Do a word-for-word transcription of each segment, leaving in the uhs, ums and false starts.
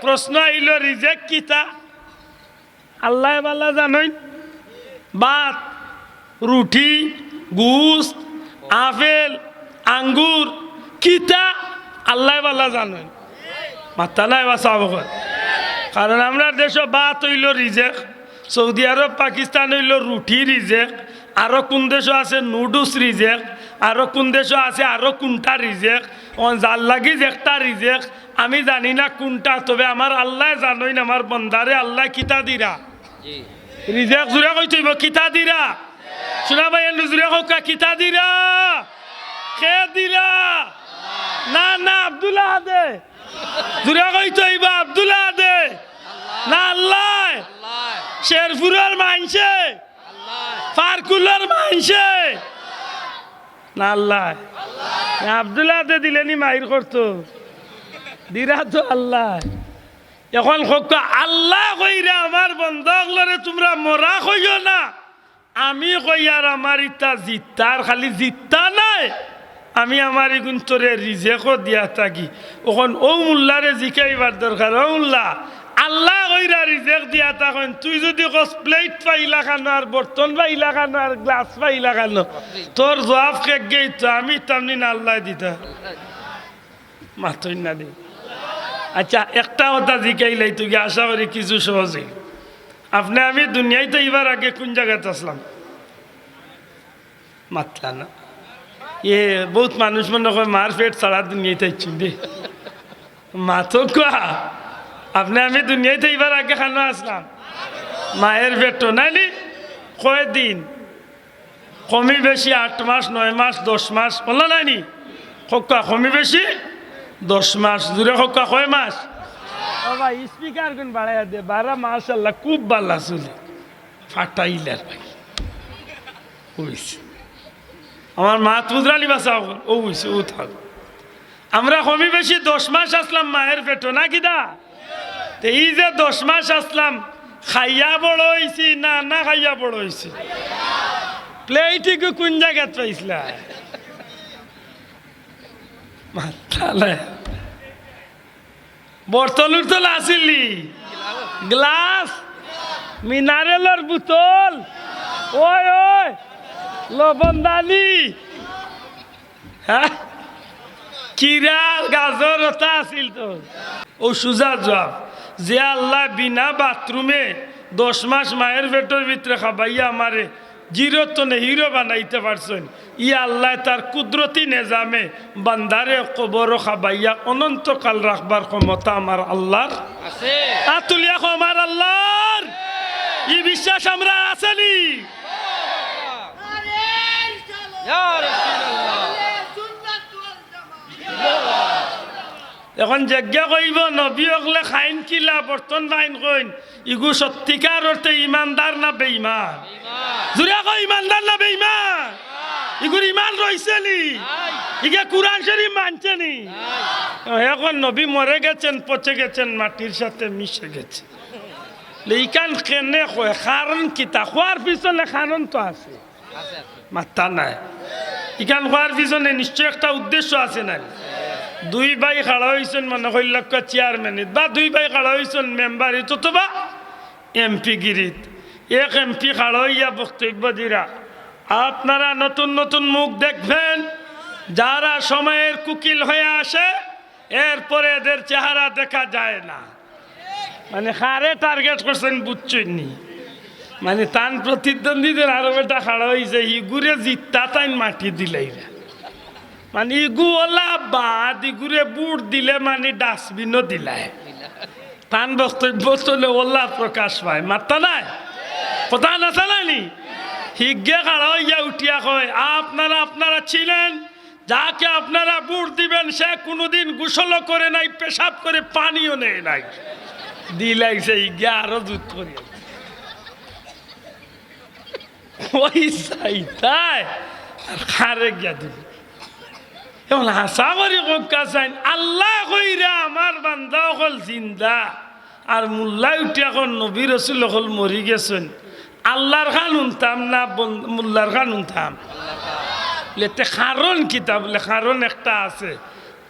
প্রশ্ন আইলো, রিজেক কিতা? আল্লায় ভালা জানইন। ভাত, রুটি, গুস্ত, আপেল, আঙ্গুর, কিতা? আল্লায় ভালা জানইন। মাত্তা নাই বা সাবকর। কারণ আমরার দেশো ভাত অইলো রিজেক, সৌদি আরব, পাকিস্তান অইলো রুটি রিজেক, আরো কুন দেশো আছে নুডলস রিজেক, আরো কুন দেশো আছে আরো কুনটা রিজেক। অন যার লাগি যেকটা রিজেক, আমি জানি না কুনটা, তবে আমার আল্লায় জানইন আমার বন্দারে আল্লায় কিতা দিরা। জি। রিজেক জুরে কইতে অইবো, কিতা দিরা? সোনা ভাই, এনু জুরে কউক্কা, কিতা দিরা? কে দিরা? না, না, আব্দুল আহাদে। জুরে কইতে অইবো, আব্দুল আহাদে। না, আল্লায়। শেরপুরর মাইনষে। ফারকুলর মাইনষে। না, আল্লায়। আব্দুল আহাদে দিলে নি মাইর করতো। দিরা তো আল্লায়। অখন কউক্কা, আল্লায় কইরা আমার বন্দা অকলরে তুমরা মরা কইও না। আমি কইয়ার আমার ইতা জিত্তার, খালি জিত্তা নায়, আমি আমার ইগুন্তরে রিজেকও দিয়া থাকি। অখন অউ মুল্লারে জিকাইবার দরকার, "ও মুল্লা, আল্লায় কইরা রিজেক দিয়া থাকইন, তুই যুদি কস প্লেট পাইলা খানো, আর বর্তন পাইলা খানো, আর গ্লাস পাইলা খানো, তোর জুয়াব কেগেই তো, আমি তামনি না আল্লায় দিতা।" মাতইন না দি। আচ্ছা, একটা কথা জিকাইলাই তো কি, আশা করি কিছু সহজ অইবো। আপনে আমি দুনিয়াইত আইবার আগে কুন জাগাত আছলাম? মাতলা না। এ, বউত মানুষ মনো কয় মার পেট ছাড়া দুনিয়াইত আইছইন দে। মাতউক্কা। আপনে আমি দুনিয়াইত আইবার আগে খানো আছলাম? মায়ের পেটো, নায় নি? কয়দিন? কমি বেশি আট মাস, নয় মাস, দশ মাস, অলা নায় নি? কউক্কা কমি বেশি দশ মাস। জুরে কউক্কা কয় মাস? ও ভাই, স্পিকার গুন বাড়াইয়া দে, বারা মাশাআল্লাহ, খুব ভালা চলে। ফাটাইলার ভাই। অইছে। আমার মাত বুঝরা নি বা সাবকর, অউ অইছে, অউ থাক। আমরা কমি বেশি দশ মাস আছলাম মায়ের পেটো, না কিতা? তে ই যে দশ মাস আছলাম, খাইয়া বড় অইছি না, না খাইয়া বড় অইছি? প্লেট ইগু কুন জাগাত পাইছলা? মাতলা না। বর্তন উর্তন আছিল নি? গ্লাস, মিনারেলর বোতল, ওই, ওই, লবণদানি। হ্যাঁ? কিরা গাজর অতা আছিল তো। অউ সুজা জুয়াব, যে আল্লায় বিনা বাথরুমে দশ মাস মায়ের পেটর ভিতরে খাবাইয়া আমারে জিরো তনে হিরো বানাইতা পারছইন, ই আল্লায় তার কুদরতি নেজামে বান্দারে কবরো খাবাইয়া অনন্তকাল রাখবার ক্ষমতা আমার আল্লার। আছে। আত তুলিয়া কও, আমার আল্লার। ই বিশ্বাস আমরার আছে নি? ইয়া রাসূলুল্লাহ। অখন যেগিয়ে কইবো, নবী অকলে খাইন কিলা, বর্তন পাইন কইন, ইগু সত্যিকার অর্থে ইমানদার না বেইমান? বেইমান। জুরে কও, ইমানদার না বেইমান? বেইমান। ইগুর ইমান রইছে নি? নাই। ইগে কুরআন শরীফ মানছে নি? নাই। অখন নবী মরে গেছেন, পচে গেছেন, মাটির সাথে মিশে গেছে। লে ইখান কেনে কয়, কারণ কিতা? কওয়ার পিছনে কারণ তো আছে। মাত্তা নাই। ইখান কওয়ার পিছনে নিশ্চয় একটা উদ্দেশ্য আছে না? দুই ভাই খাড়া অইছইন, মনে কইলাউক্কা চেয়ারম্যানিত, বা দুই ভাই খাড়া অইছইন মেম্বারিত অথবা এমপি গিরিত। এক এমপি খাড়া অইয়া বক্তব্য দিরা, আপনারা নতুন নতুন মুখ দেখবেন, যারা সময়ের কুকিল হয়ে আসে, এরপরে এদের চেহারা দেখা যায় না। মানে, কারে টার্গেট করছইন বুঝছইন নি? মানে, তান প্রতিদ্বন্দ্বীদের আরো বেটা খাড়া অইছে, ইগুরে জিততা তাইন মাটি দিলাইরা। মানে, ইগু অলা বাদ, ইগুরে ভোট দিলে মানে ডাস্টবিনও দিলায়। তান বক্তব্য চলে অলা প্রকাশ পায়, মাত্তা নাই? কথা না চালায়নি? হিগে খাড়া অইয়া উঠিয়া কয়, "আপনারা, আপনারা ছিলেন, যাকে আপনারা ভোট দিবেন, সে কোনোদিন গোসলও করে নাই, পেশাব করে পানিও নেয় নাই।" দিলাইছে, ইগে আরো জুত করি। ওই সাইতায় আর খারে গিয়া দিল। এখন হাছা করি কউক্কা চাইন, আল্লায় কইরা আমার বান্দা অকল জিন্দা। আর মুল্লায় উঠিয়া কর নবী রসুল অকল মরি গেছইন। আল্লার খান হুনতাম না বন-, মুল্লার খান হুনতাম? লে তে কারণ কিতা? বুলে, কারণ একটা আছে,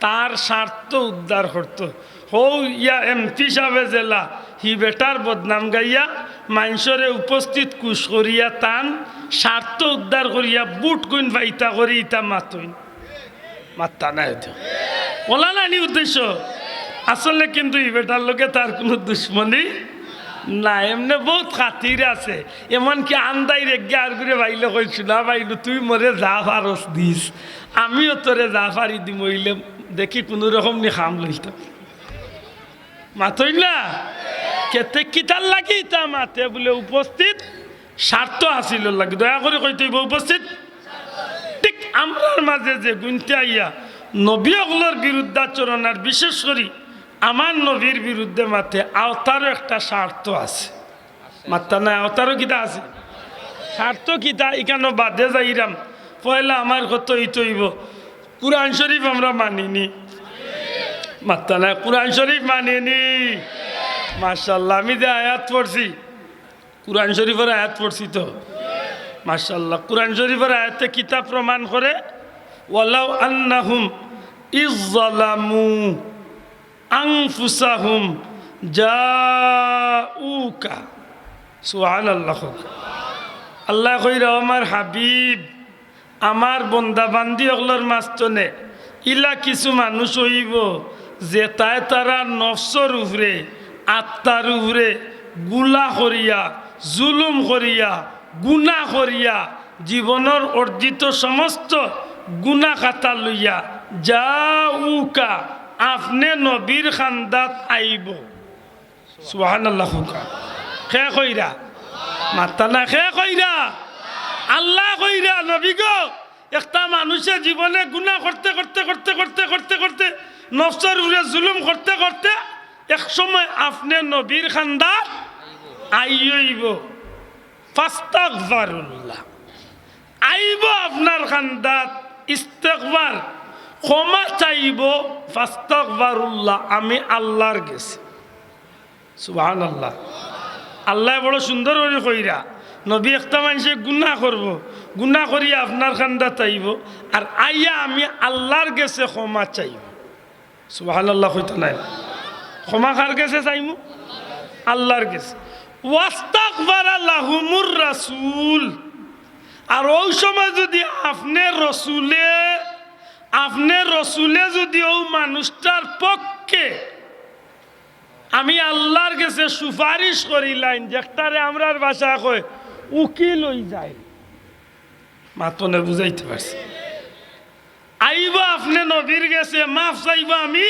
তার স্বার্থ উদ্ধার করতো। হউ ইয়া এমপি সাবে জেলা, হি বেটার বদনাম গাইয়া, মানষরে উপস্থিত কুশ করিয়া, তান স্বার্থ উদ্ধার করিয়া, ভুট গুইন ফাইতা করি ইতা মাতইন। মাত্তা নাই তো। অলা নানি উদ্দেশ্য? আসলে কিন্তু ই বেটার লগে তার কুনু দুশমনি নাই, এমনে বউত খাতির আছে। এমনকি আন্দাইর একগে আরগুরে বাইলে কইন, "হুনা বাইলু, তুই মোরে যা পারস দিস, আমিও তোরে যা পারি দিমু, অইলে দেখি কুনু রকম নি কাম লইতাম।" মাতইন না? কেতে কিতার লাগি ইতা মাতে বুলে উপস্থিত স্বার্থ হাসিলর লাগি। দয়া করি কইতে অইবো উপস্থিত। ঠিক আমরার মাঝে যেগুইন্তে আইয়া নবী অকলর বিরুদ্ধাচরণ আর বিশেষ করি আমার নবীর বিরুদ্ধে মাতে, অতারও একটা স্বার্থ আছে। মাত্তা নাই, অতারও কিতা আছে? স্বার্থ কিতা? ইখানো বাদে যাইরাম। পয়লা আমার কথা অইতে অইবো, কুরআন শরীফ আমরা মানিনি। মাত্তা নাই, কুরআন শরীফ মানিনি। মাশাআল্লাহ, আমি যে আয়াত পড়ছি, কুরআন শরীফর আয়াত পড়ছি তো। মাশাআল্লাহ, কুরআন শরীফর আয়াতে কিতা প্রমাণ করে? "ওয়ালাউ আন্নাহুম ইয যালামু আনফুসাহুম জাউকা।" সুবহানাল্লাহ। আল্লায় কইরা, "ও আমার হাবিব, আমার বন্দা বান্দি অকলর মাঝখানে ইলা কিছু মানুষ অইবো, যেতায় তারার নফসর উপরে, আত্মার উপরে গুলা করিয়া, জুলুম করিয়া, গুনা করিয়া, জীবনর অর্জিত সমস্ত গুনা খাতা লইয়া জাউকা, আপনে নবীর কান্দাত আইবো।" সুবহানাল্লাহ কউক্কা। কে কইরা? মাত্তা না, কে কইরা? আল্লায় কইরা, "নবী গো, একটা মানুষে জীবনে গুনা করতে, করতে, করতে, করতে, করতে, করতে, নফসর উপরে জুলুম করতে, করতে, এক সময় আপনে নবীর কান্দাত আইবো, ফাস্তাগফারুল্লাহ।" আইবো আপনার কান্দাত ইস্তেগফার, ক্ষমা চাইবো, ফাস্তাগফারুল্লাহ, আমি আল্লার গেছে। সুবহানাল্লাহ। আল্লায় বড় সুন্দর করি কইরা, নবী, একটা মানষে গুনা করবো, গুনা করিয়া আপনার কান্দাত আইবো, আর আইয়া আমি আল্লার গেছে ক্ষমা চাইবো। সুবহানাল্লাহ কইতা নায়? ক্ষমা কার গেছে চাইমু? আল্লার গেছে। "ওয়াস্তাগফারা লাহুমুর রাসূল।" আর অউ সময় যুদি আপনে রসুলে, আপনে রসুলে যুদি অউ মানুষটার পক্ষে আমি আল্লার গেছে সুপারিশ করিলাইন, যেটারে আমরার ভাষায় কয় উকিল অইযায়, মাতনে বুঝাইতে পারছি? আইবো আপনে নবীর গেছে, মাফ চাইবো আমি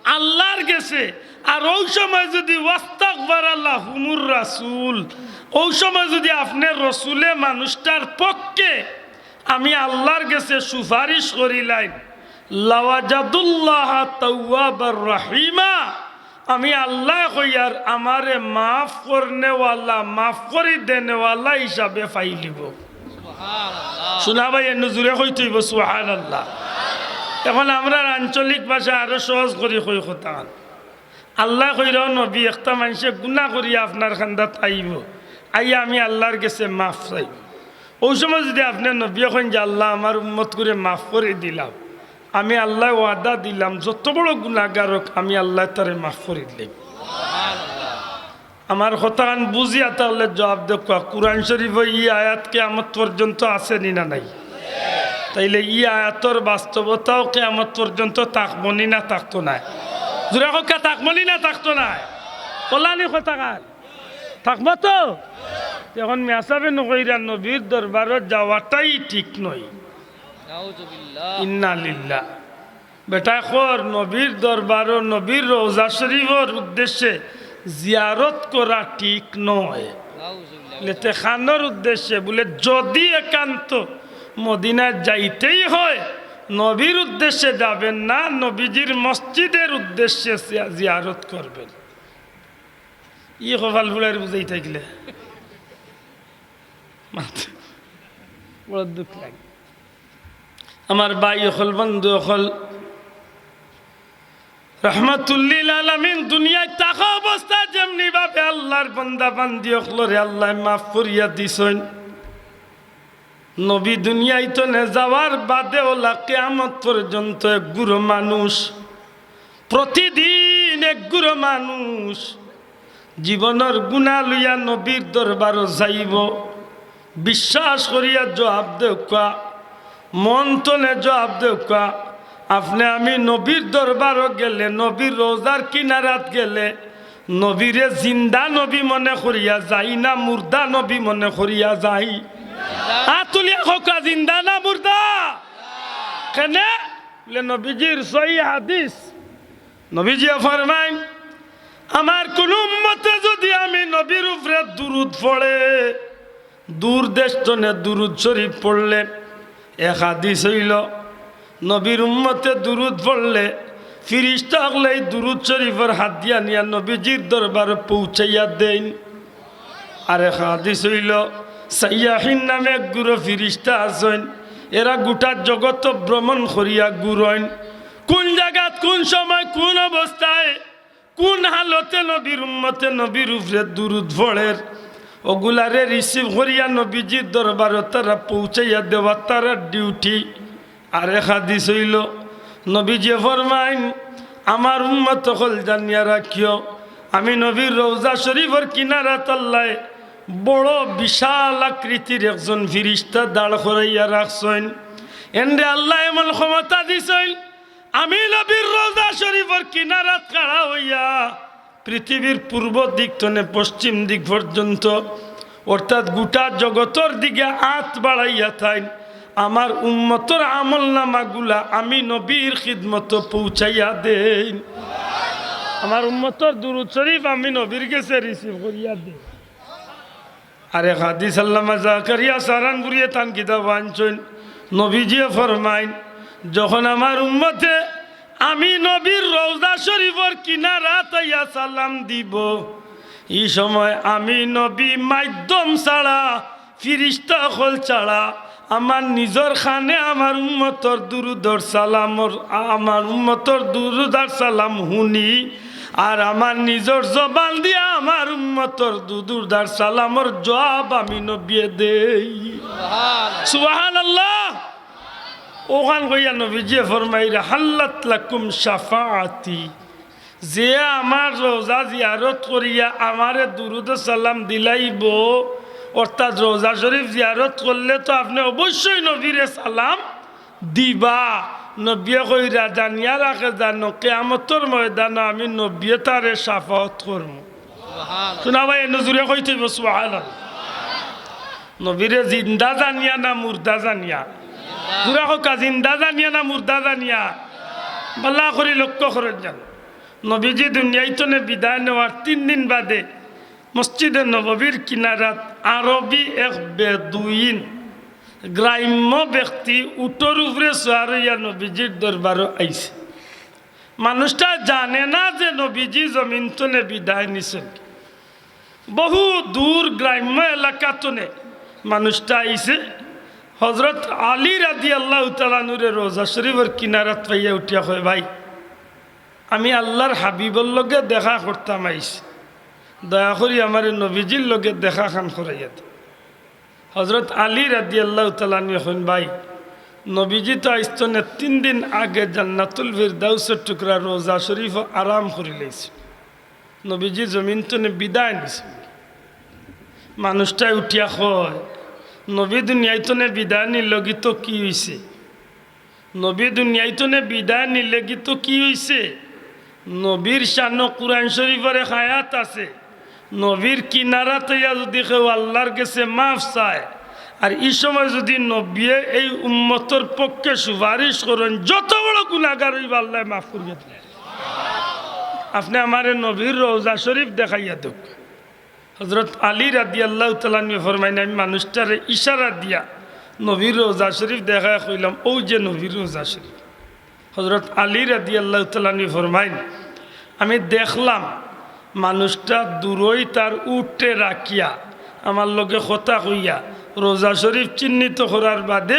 আল্লার গেছে। আর অউ সময় যুদি ওয়াস্তাগফারা লাহুমুর রাসূল, অউ সময় যুদি আপনে রসুলে মানুষটার পক্ষে আমি আল্লার গেছে সুপারিশ করিলাইন, লাওয়াজাদুল্লাহা তাওয়াবার রাহিমা, আমি আল্লায় কইয়ার আমারে মাফ করনেওয়ালা, মাফ করি দেনেওয়ালা হিসাবে পাইলিবো। সুবহানাল্লাহ। হুনা ভাই, এন্নু জুরে কইতে অইবো সুবহানাল্লাহ। এখন আমরার আঞ্চলিক ভাষা আরো সহজ করি কই কথাখান। আল্লায় কইরা, "ও নবী, একটা মানষে গুনা করিয়া আপনার কান্দাত আইবো, আইয়া আমি আল্লার গেছে মাফ চাইবো।" অউ সময় যুদি আপনে নবীয়ে কইন যে, "আল্লাহ, আমার উম্মতগুরে মাফ করি দিলাও, আমি আল্লায় ওয়াদা দিলাম, যত বড় গুনাগার অউক, আমি আল্লায় তারে মাফ করি দিলাম।" আমার কথাখান বুঝিয়া থাকলে জুয়াপ দেউক্কা, কুরআন শরীফো ই আয়াত কিয়ামত পর্যন্ত আছে নি না নাই? তাইলে ই আয়াতর বাস্তবতাও কিয়ামত পর্যন্ত থাকবো নি না থাকতো নায়? জুরে কউক্কা, থাকবো নি না থাকতো নায়? অলানি কথাখান থাকবো তো? এখন মিয়াসাবে নু কইরা নবীর দরবারো যাওয়াটাই ঠিক নয়। নাউজুবিল্লাহ। ইন্না লিল্লাহ। বেটায় কর, নবীর দরবারো নবীর রওজা শরীফর উদ্দেশ্যে জিয়ারত করা ঠিক নয়। নাউজুবিল্লাহ। লেতে খানোর উদ্দেশ্যে বুলে, যুদি একান্ত মদিনায় যাইতেই হয়, নবীর উদ্দেশ্যে যাবেন না, নবীজির মসজিদের উদ্দেশ্যে জিয়া-, জিয়ারত করবেন। ই কপাল ফুড়াইর বুঝাই থাকলে। মাত-, বড় দুখ লাগে। আমার ভাই অকল, বন্ধু অকল, রহমাতুল্লিল আলামিন দুনিয়াত থাকা অবস্থায় যেমনি ভাবে আল্লার বন্দা বান্দি অকলরে আল্লায় মাফ করিয়া দিছইন, নবী দুনিয়া থনে যাওয়ার বাদে অলা কিয়ামত পর্যন্ত এক গুরু মানুষ প্রতিদিন এক গুরু মানুষ জীবনর গুনা লইয়া নবীর দরবারো যাইবো, বিশ্বাস করিয়া জবাব দেউক্কা, মন তনে জবাব দেউক্কা। আপনে আমি নবীর দরবারো গেলে, নবীর রওজার কিনারাত গেলে, নবীরে জিন্দা নবী মনে করিয়া যাই না মুর্দা নবী মনে করিয়া যাই? আত তুলিয়া কউক্কা, জিন্দা না মুর্দা? কেনে? বলে নবীজির সহি হাদিস। নবীজিয়ে ফরমাইন, আমার কুনু উম্মতে যুদি আমি নবীর উপরে দুরুদ পড়ে, দূর দেশ তনে দুরুদ শরীফ পড়লে, এক হাদিস অইলো, নবীর উম্মতে দুরুদ পড়লে ফিরিস্তা অকলে ই দুরুদ শরীফর হাদিয়া নিয়া নবীজির দরবারো পৌঁছাইয়া দেইন। আরেক হাদিস অইলো, সাইয়াহিন নামে এক গুরু ফিরিস্তা আছইন, এরা গুটা জগত ভ্রমণ করিয়া ঘুরইন। কুন জাগাত, কুন সময়, কুন অবস্থায়, কুন হালতে নবীর উম্মতে নবীর উপরে দুরুদ পড়ের, অগুলারে receive করিয়া নবীজির দরবারো তারা পৌঁছাইয়া দেওয়া তারার duty। আরেক হাদিস অইলো, নবীজিয়ে ফরমাইন, আমার উম্মত অকল জানিয়া রাখিও, আমি নবীর রওজা শরীফর কিনারাত আল্লায় বড় বিশাল আকৃতির একজন ফিরিস্তা দাঁড় করাইয়া রাখছইন। এনরে আল্লায় এমন ক্ষমতা দিছইন, আমি নবীর রওজা শরীফর কিনারাত খাড়া অইয়া পৃথিবীর পূর্ব দিক তনে পশ্চিম দিক পর্যন্ত, অর্থাৎ গুটা জগতর দিকে আত বাড়াইয়া থাইন, আমার উম্মতর আমল নামাগুলা আমি নবীর খিদমতো পৌঁছাইয়া দেইন। আমার উম্মতর দুরুদ শরীফ আমি নবীর গেছে receive করিয়া দেইন। আরেক হাদিস আল্লামা জাকারিয়া সাহারানপুরিয়ে তান কিতাবো আনছইন, নবীজিয়ে ফরমাইন, যখন আমার উম্মতে আমি নবীর রওজা শরীফর কিনারাত আইয়া সালাম দিবো, ই সময় আমি নবী মাধ্যম ছাড়া, ফিরিস্তা অকল ছাড়া, আমার নিজর কানে আমার উম্মতর দুরুদর সালামর, আমার উম্মতর দুরুদ আর সালাম হুনি, আর আমার নিজর জবান দিয়া আমার উম্মতর দুরুদ আর সালামর জবাব আমি নবিয়ে দেই। সুবহানাল্লাহ। অখান কইয়া নবীজিয়ে ফরমাইরা, হাল্লাত লাকুম শাফাআতি, যে আমার রওজা জিয়ারত করিয়া আমারে দুরুদ সালাম দিলাইবো, অর্থাৎ রওজা শরীফ জিয়ারত করলে তো আপনে অবশ্যই নবীরে সালাম দিবা। নবিয়ে কইরা, জানিয়া রাখে জানো, কিয়ামতর ময়দানো আমি নবিয়ে তারে শাফাআত করমু। সুবহানাল্লাহ। হুনা ভাই, এনো জুরে কইতে অইবো, সুবহানাল্লাহ। নবীরে জিন্দা জানিয়া না মুর্দা জানিয়া? জুরে কউক্কা, জিন্দা জানিয়া না মুর্দা জানিয়া? ভালা করি লক্ষ্য করইন যান। নবীজি দুনিয়াইতনে বিদায় নেওয়ার তিন দিন বাদে মসজিদে নববীর কিনারাত আরবি এক বেদুইন, গ্রাম্য ব্যক্তি, উটর উপরে সওয়ার অইয়া নবীজির দরবারো আইছে। মানুষটা জানে না যে নবীজি জমিন তনে বিদায় নিছইন। বহু দূর গ্রাম্য এলাকা তনে মানুষটা আইছে। হজরত আলী রাদিয়াল্লাহু তাআলা আনহুরে রওজা শরীফর কিনারাত পাইয়া উঠিয়া কয়, ভাই, আমি আল্লার হাবিবর লগে দেখা করতাম আইছি, দয়া করি আমারে নবীজির লগে দেখা খান করাইয়া দেও। হজরত আলী রাদিয়াল্লাহু তাআলা আনহুয়ে কইন, ভাই, নবীজি তো আইজ তনে তিন দিন আগে জান্নাতুল ফিরদাউসর টুকরা রওজা শরীফো আরাম করিলাইছইন। নবীজি জমিন তনে বিদায় নিছইন। মানুষটায় উঠিয়া কয়, নবী দুনিয়াইতনে বিদায় নিলোগি তো কি অইছে? নবী দুনিয়াইতনে বিদায় নিলেগি তো কি অইছে? নবীর শানো কুরআন শরীফর এক আয়াত আছে, নবীর কিনারাত অইয়া যুদি কেউ আল্লার গেছে মাফ চায়, আর ই সময় যুদি নবিয়ে এই উম্মতর পক্ষে সুপারিশ করইন, যত বড় গুনাগার অইবা আল্লায় মাফ করিয়া দিবা। আপনে আমারে নবীর রওজা শরীফ দেখাইয়া দেউক্কা। হজরত আলী রাদিয়াল্লাহু তাআলা আনহুয়ে ফরমাইন, আমি মানুষটারে ইশারা দিয়া নবীর রওজা শরীফ দেখাইয়া কইলাম, অউ যে নবীর রওজা শরীফ। হজরত আলী রাদিয়াল্লাহু তাআলা আনহুয়ে ফরমাইন, আমি দেখলাম মানুষটা দূরই তার উটরে রাখিয়া আমার লগে কথা কইয়া রওজা শরীফ চিহ্নিত করার বাদে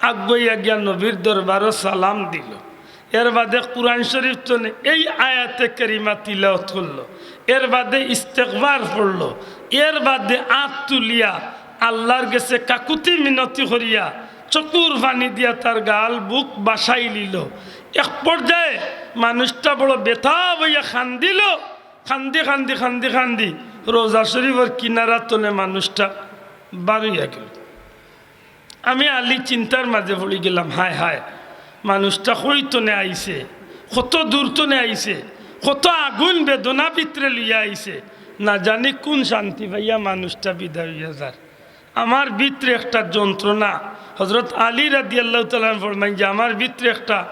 আগুয়াইয়া গিয়া নবীর দরবারো সালাম দিলো। এর বাদে কুরআন শরীফ তনে এই আয়াতে কারিমা তিলাওয়াত করলো, এর বাদে ইস্তেগফার পড়লো, এর বাদে আত তুলিয়া আল্লার গেছে কাকুতি মিনতি করিয়া চকুর পানি দিয়া তার গাল বুক বাসাই লিলো। এক পর্যায়ে মানুষটা বড় ব্যথা অইয়া কান্দিল। কান্দি কান্দি কান্দি কান্দি রওজা শরীফর কিনারা তনে মানুষটা বার অইয়া গেল। আমি আলী চিন্তার মাঝে পড়ি গেলাম, হায় হায়, মানুষটা কই তনে আইছে, কত দূর তনে আইছে, কত আগুন বেদনা ভিতরে লইয়া আইছে, না জানি কুন শান্তি পাইয়া মানুষটা বিদায় অইয়া যার। আমার ভিতরে একটা যন্ত্রণা। হযরত আলী রাদিয়াল্লাহু তাআলা আনহু ফরমাইন যে, আমার ভিতরে একটা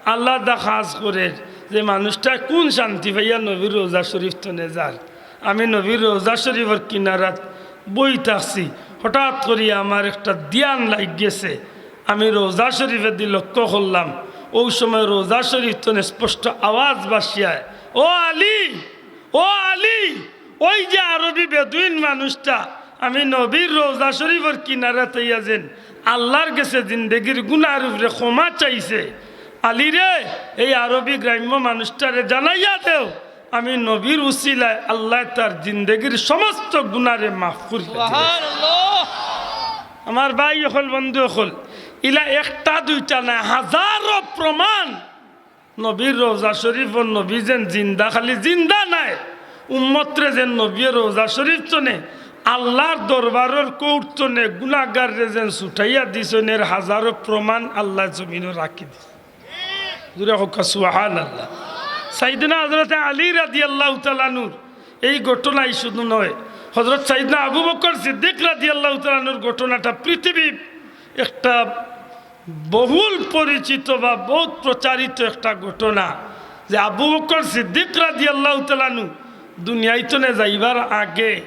আলাদা কাজ করের, যে মানুষটা কুন শান্তি পাইয়া নবীর রওজা শরীফ তনে যার। আমি নবীর রওজা শরীফর কিনারাত বই থাকছি, হঠাৎ করি আমার একটা ধ্যান লাগ গেছে। আমি রওজা শরীফেদি লক্ষ্য করলাম, ওই সময় রওজা শরীফ তনে স্পষ্ট আওয়াজ ভাসিয়ায়, "ও আলী, ও আলী, ওই যে আরবি বেদুইন মানুষটা, আমি নবীর রওজা শরীফর কিনারাত আইয়া যেন আল্লাহর গেছে জিন্দেগির গুনার উপরে ক্ষমা চাইছে। আলী রে, এই আরবি গ্রাম্য মানুষটারে জানাইয়া দেও, আমি নবীর উসিলায় আল্লায় তার জিন্দেগির সমস্ত গুনারে মাফ করিয়া দিলাইন।" সুবহানাল্লাহ। আমার ভাই অকল, বন্ধু অকল, ইলা একটা দুইটা নায়, হাজারো প্রমাণ। নবীর রওজা শরীফর নবী যেন জিন্দা, খালি জিন্দা নায়, উম্মতরে যেন নবীয়ে রওজা শরীফ তনে আল্লাহর দরবারর কোর্ট তনে গুনাগাররে যেন ছুটাইয়া দিছইন, এর হাজারো প্রমাণ আল্লায় জমিনো রাখি দিছে। জোরে কউক্কা সুবহানাল্লাহ। সাইয়েদনা হযরতে আলী রাদিয়াল্লাহু তাআলা আনহুর এই ঘটনাই শুধু নয়, হযরত সাইয়েদনা আবু বকর সিদ্দিক রাদিয়াল্লাহু তাআলা আনহুর ঘটনাটা পৃথিবীর একটা বহুল পরিচিত বা বহুত প্রচারিত একটা ঘটনা, যে আবু বকর সিদ্দিক রাদিয়াল্লাহু তাআলা আনহু দুনিয়াইতনে যাইবার আগে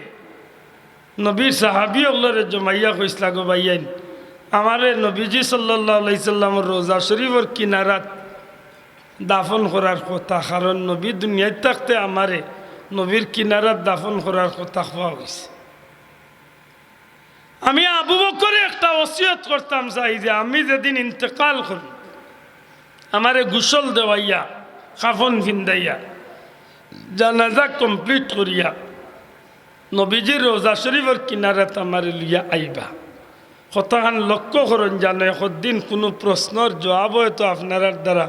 নবীর সাহাবী অকলরে জমাইয়া কইছলা, "গো ভাইয়াইন, আমারে নবীজি সাল্লাল্লাহু আলাইহি সাল্লামর রওজা শরীফর কিনারাত দাফন করার কথা, কারণ নবী দুনিয়াত থাকতে আমারে নবীর কিনারাত দাফন করার কথা কওয়া অইছে।" আমি আবু বকরে একটা ওসিয়ত করতাম চাই যে আমি যেদিন ইন্তেকাল করি, আমারে গোসল দেওয়াইয়া, কাফন ফিন্দাইয়া, জানাজা কমপ্লিট করিয়া নবীজির রওজা শরীফর কিনারাত আমারে লইয়া আইবা। কথাখান লক্ষ্য করইন, জানো, একদিন কুনু প্রশ্নর জবাব হয়তো আপনারার দ্বারা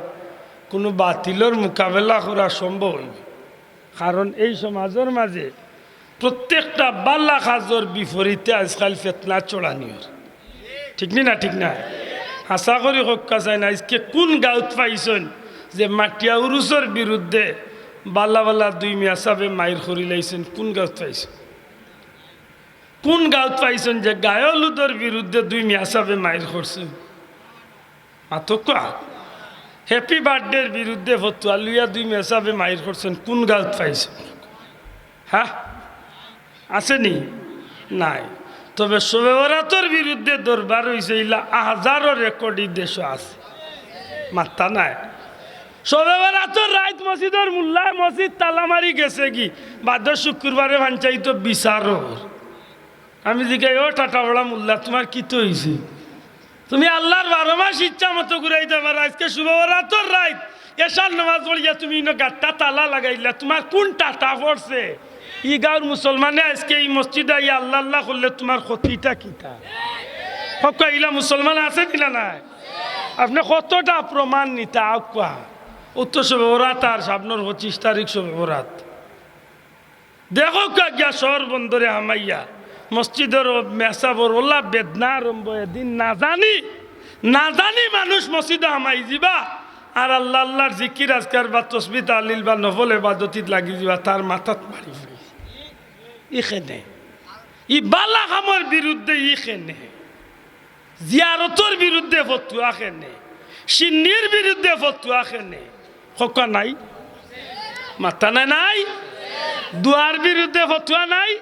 কুনু বাতিলর মোকাবেলা করা সম্ভব অইবো। কারণ এই সমাজর মাঝে প্রত্যেকটা বালা কাজর বিপরীতে আজকাল ফেতনা ছড়ানি অর। ঠিক নি না? ঠিক না? হাছা করি কউক্কা চাইন, আইজকে কুন গাউত পাইছইন যে মাটিয়া উরুসর বিরুদ্ধে বালা বালা দুই মিয়া সাবে মাইর করিলাইছইন? কুন গাউত পাইছইন? কুন গাউত পাইছইন যে গায়ে হলুদর বিরুদ্ধে দুই মিয়া সাবে মাইর করছইন? মাতউক্কা। হ্যাপি বার্থডের বিরুদ্ধে ফতুয়া লইয়া দুই মেসাবে মাইর করছইন, কুন গাউত পাইছইন? হ্যাঁ, আছে নি? নাই। তবে শবে বরাতর বিরুদ্ধে দরবার অইছে, ইলা হাজারো রেকর্ড ই দেশো আছে। মাত্তা নাই। শবে বরাতর রাইত মসজিদর মুল্লায় মসজিদ তালা মারি গেছেগি, বাদর শুক্রবারে পঞ্চাইতো বিচার অর। আমি জিগাই, "ও টাটাওয়ালা মুল্লা, তুমার কিতা অইছে? তুমি আল্লার বারো মাস ইচ্ছা মতো ঘুরাইতা পারো, আইজকে শবে বরাতর রাইত, এশার নামাজ পড়িয়া তুমি ইনো গাট্টা তালা লাগাইলা, তুমার কুন টাটা পড়ছে? ই গাউর মুসলমানে আইজকে ই মসজিদো আইয়া আল্লা আল্লা করলে তুমার ক্ষতিটা কিতা?" কউক্কা, ইলা মুসলমান আছে নি না নাই? আপনে কতটা প্রমাণ নিতা আউক্কা? অউ তো শবে বরাত আর সামনর পঁচিশ তারিখ শবে বরাত। দেখউক্কা গিয়া শহর বন্দরে হামাইয়া, মসজিদর মেসাবর অলা বেদনা আরম্ভ, এদিন না জানি, না জানি মানুষ মসজিদো হামাই যিবা, আর আল্লা আল্লার জিকির আজকার বা তসবি তাহলিল বা নফল এবাদতিত লাগি যিবা, তার মাথাত মারি ফেলে। ইখেনে, ই বালা কামর বিরুদ্ধে ইখেনে। জিয়ারতর বিরুদ্ধে ফতুয়া কেনে? শিন্নির বিরুদ্ধে ফতুয়া কেনে? কউক্কা নাই? মাত্তা নাই, নাই? দোয়ার বিরুদ্ধে ফতুয়া নাই?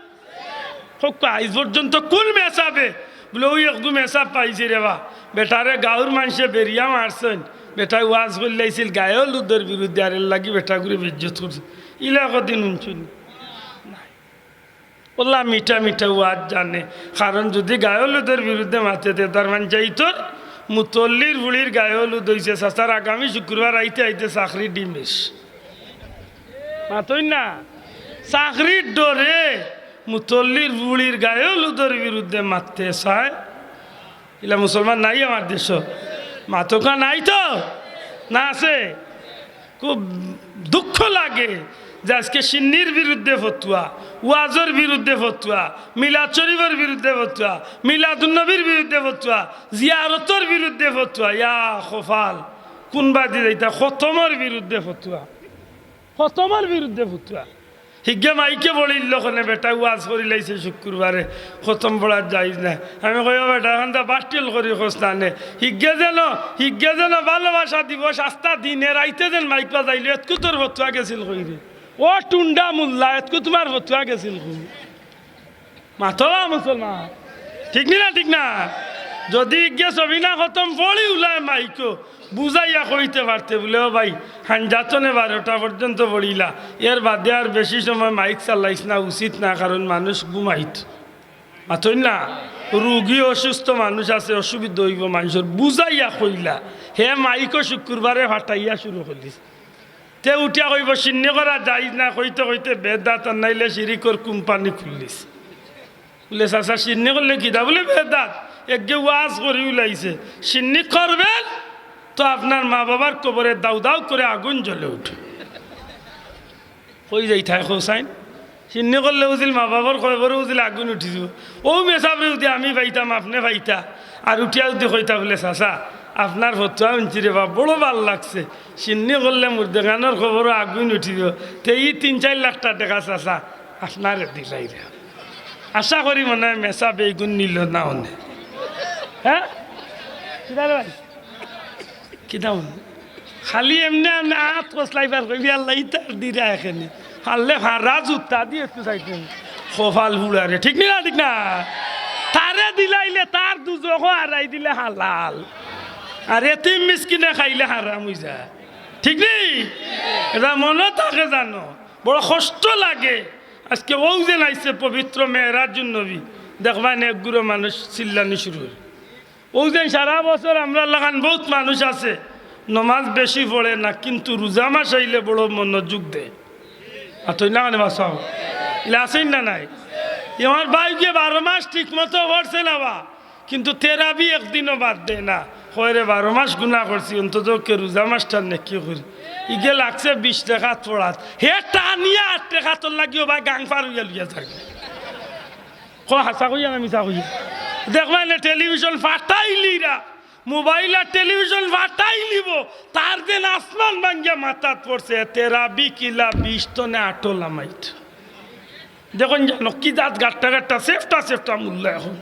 কউক্কা, আইজ পর্যন্ত কুন মেসাবে বুলে, "ওই একগু মেসাব পাইছি রে বা, বেটারে গাউর মানষে বেড়িয়া মারছইন, বেটায় ওয়াজ করিলাইছিল গায়ে হলুদর বিরুদ্ধে, আর এরলাগি বেটাগুরে বেইজ্জত করছে।" ইলা কদিন হুনছইন? নাই। অলা মিঠা মিঠা ওয়াজ জানে। কারণ যুদি গায়ে হলুদর বিরুদ্ধে মাতে, তে তার মানে যাইতর মুতল্লির ফুড়ির গায়ে হলুদ অইছে, চাচার আগামী শুক্রবার আইতে আইতে চাকরি ডিমেশ। মাতইন না? চাকরির ডরে মুতল্লির ফুড়ির গায়ে হলুদর বিরুদ্ধে মাততে চায়। ইলা মুসলমান নাই আমার দেশো? মাতউক্কা নাই তো? না আছে? খুব দুঃখ লাগে যে আজকে শিন্নির বিরুদ্ধে ফতুয়া, ওয়াজর বিরুদ্ধে ফতুয়া, মিলাদ শরীফর বিরুদ্ধে ফতুয়া, মিলাদুন্নবীর বিরুদ্ধে ফতুয়া, জিয়ারতর বিরুদ্ধে ফতুয়া। ইয়া খোফাল, কোন বাদি যাইতা? খতমর বিরুদ্ধে ফতুয়া, খতমর বিরুদ্ধে ফতুয়া। হিগে মাইকে বলিল, ওখানে বেটা ওয়াজ করিলাইছে শুক্রবারে, খতম পড়ার জাইজ না। আমি কই, "ও বেটা, এখন তা বাতিল করি খোঁজ না নে।" হিগে যেন, হিগে যেন ভালোবাসা দিবস আস্তা দিনে রাইতে যেন মাইক বাজাইল, "এতকু তোর ফতুয়া গেছিল কই রে? ও টুন্ডা মোল্লা, এতকু তোমার ফতুয়া গেছিল কই?" মাতবা মুসলমান, ঠিক নি না? ঠিক না? যদি ইগে সবিনা খতম পড়ি উলায় মাইকো, বুঝাইয়া কইতে পারতে বুলে, "ও ভাই, হানজাতনে বারোটা পর্যন্ত পড়িলা, এর বাদে আর বেশি সময় মাইক চালাইস না, উচিত না, কারণ মানুষ ঘুমাইত।" মাতইন না? রুগী অসুস্থ মানুষ আছে, অসুবিধা অইবো মানষর, বুঝাইয়া কইলা, হে মাইকো শুক্রবারে ফাটাইয়া শুরু করিলিছে। তে উঠিয়া কইবো, "শিন্নি করা জাইজ না, কইতে কইতে বেদাত, আর নাইলে শিরিকর কোম্পানি খুলিলিছে।" বুলে, "চাচা, শিন্নি করলে কিতা?" বুলে, "বেদাত, এগে ওয়াজ করি উলাইছে, শিন্নি করবেন তো আপনার মা বাবার কবরে দাউ দাউ করে আগুন জ্বলে উঠে।" কই যাইতায় কও চাইন? শিন্নি করলে বুঝিল মা বাবার কবরে বুঝিল আগুন উঠি যিবো। অউ মেসাবরে যদি আমি পাইতাম, আপনে পাইতা, আর উঠিয়া যদি কইতা বুলে, "চাচা, আপনার ফতুয়া হুনছি রে বা, বড় ভালা লাগছে, শিন্নি করলে মুর্দেগানর কবরো আগুন উঠি যিবো, তে ই তিন চাইর লাখ টেকা চাচা আপনারে দিলাই রে।" আশা করি মনে অয় মেসাবে ইগুন নিলো না অনে। হ্যাঁ? কিতা রে ভাই? কিতা মনে? খালি এমনে এমনে আত কসলাইবার কইবি, "আল্লাহ, ইতার দিরা এখানে।" হারলে হারা জুতা দি একটু চাইতে। কপাল পুড়া রে, ঠিক নি না? ঠিক না? তারে দিলাইলে তার দুজখো হারাই দিলে হালাল, আর এতিম মিসকিনে খাইলে হারাম অই যায়। ঠিক নি? এটা মনো থাকে জানো, বড় কষ্ট লাগে। আজকে অউ যে আইছে পবিত্র মেরাজুন নবী, দেখবায় নে এক গুরু মানুষ চিল্লানি শুরু অইল। অউ যে সারা বছর আমরার লাখান বউত মানুষ আছে, নমাজ বেশি পড়ে না, কিন্তু রোজা মাস আইলে বড় মনোযোগ দেয়। আর তুই না মানে বাসাও, ইলা আছইন না নাই? ই আমার ভাই গিয়ে বারো মাস ঠিক মতো পড়ছে না বা, কিন্তু তেরাবি একদিনও বাদ দেয় না। কয় রে, "বারো মাস গুনা করছি, অন্তত কে রোজা মাসটার নেকি করি।" ইগে লাগছে বিশ রেকাত পড়াত, হে টানিয়া আট রেকাতর লাগিও বা গাং পার অইয়া লইয়া যায়। ক হাছা কইয়া না মিছা কইয়া? দেখবায় নে টেলিভিশন ফাটাইলিরা, মোবাইল আর টেলিভিশন ফাটাইলিবো, তার যেন আসমান ভাঙ্গিয়া মাথাত পড়ছে, তেরাবি কিলা বিশ তনে আটো লামাইট। দেখইন জানো, কি জাত গাট্টা গাট্টা, সেফটা সেফটা মোল্লা এখন।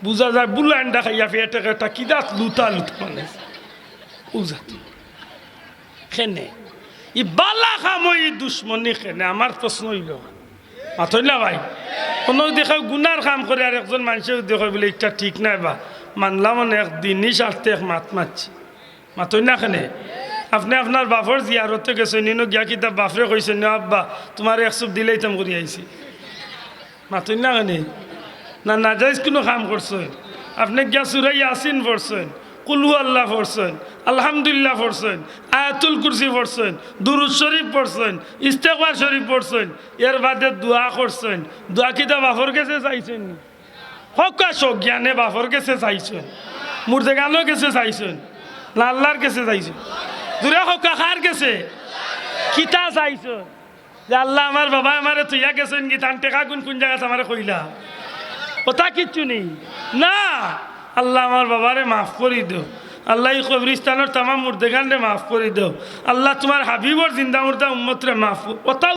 বুঝা যায়, বুলা এন্ডা খাইয়া পেটে গাট্টা, কি জাত লুতা লুতা মানে। বুঝা তো। কেনে? ই বালা কামো ই দুশমনি কেনে? আমার প্রশ্ন অইলো। মাতইন না ভাই? কোনো যদি কেউ গুনার কাম করে আর একজন মানষে যদি কয় বুলে, "ইটা ঠিক নায় বা, মানলাম অনে এক দিনই স্বার্থে এক মাত মাতছি।" মাতইন না কেনে? আপনে আপনার বাপর জিয়ারতো গেছইন, ইনো গিয়া কিতা বাপরে কইছইন, "ও আব্বা, তুমারে এক চুপ দিলাইতাম করি আইছি।" মাতইন না কেনে? না, নাজাইজ কুনু কাম করছইন? আপনে গিয়া সুরা ইয়াসিন পড়ছইন, কুলহু আল্লাহ পড়ছইন, আলহামদুলিল্লাহ পড়ছইন, আয়াতুল কুরসি পড়ছইন, দুরুদ শরিফ পড়ছইন, ইস্তেগফার শরিফ পড়ছইন, এর বাদে দোয়া করছইন। দোয়া কিতা বাপর গেছে চাইছইন নি? হক্কা সজ্ঞানে বাপর গেছে চাইছইন, মুর্দেগানর গেছে চাইছইন, না আল্লার গেছে চাইছইন? জুরে হক্কা কার গেছে? কিতা চাইছইন? যে, "আল্লাহ, আমার বাবায় আমারে থইয়া গেছইন গি, তান টেকাগুন কুন জাগাত আমারে কইলা?" অতা কিচ্ছু নি। না, "আল্লাহ, আমার বাবারে মাফ করি দেও। আল্লাহ, ই কবরিস্তানর তামাম মুর্দেগানরে মাফ করি দেও। আল্লাহ, তুমার হাবিবর জিন্দা মুর্দা উম্মতরে মাফ করি।" অতা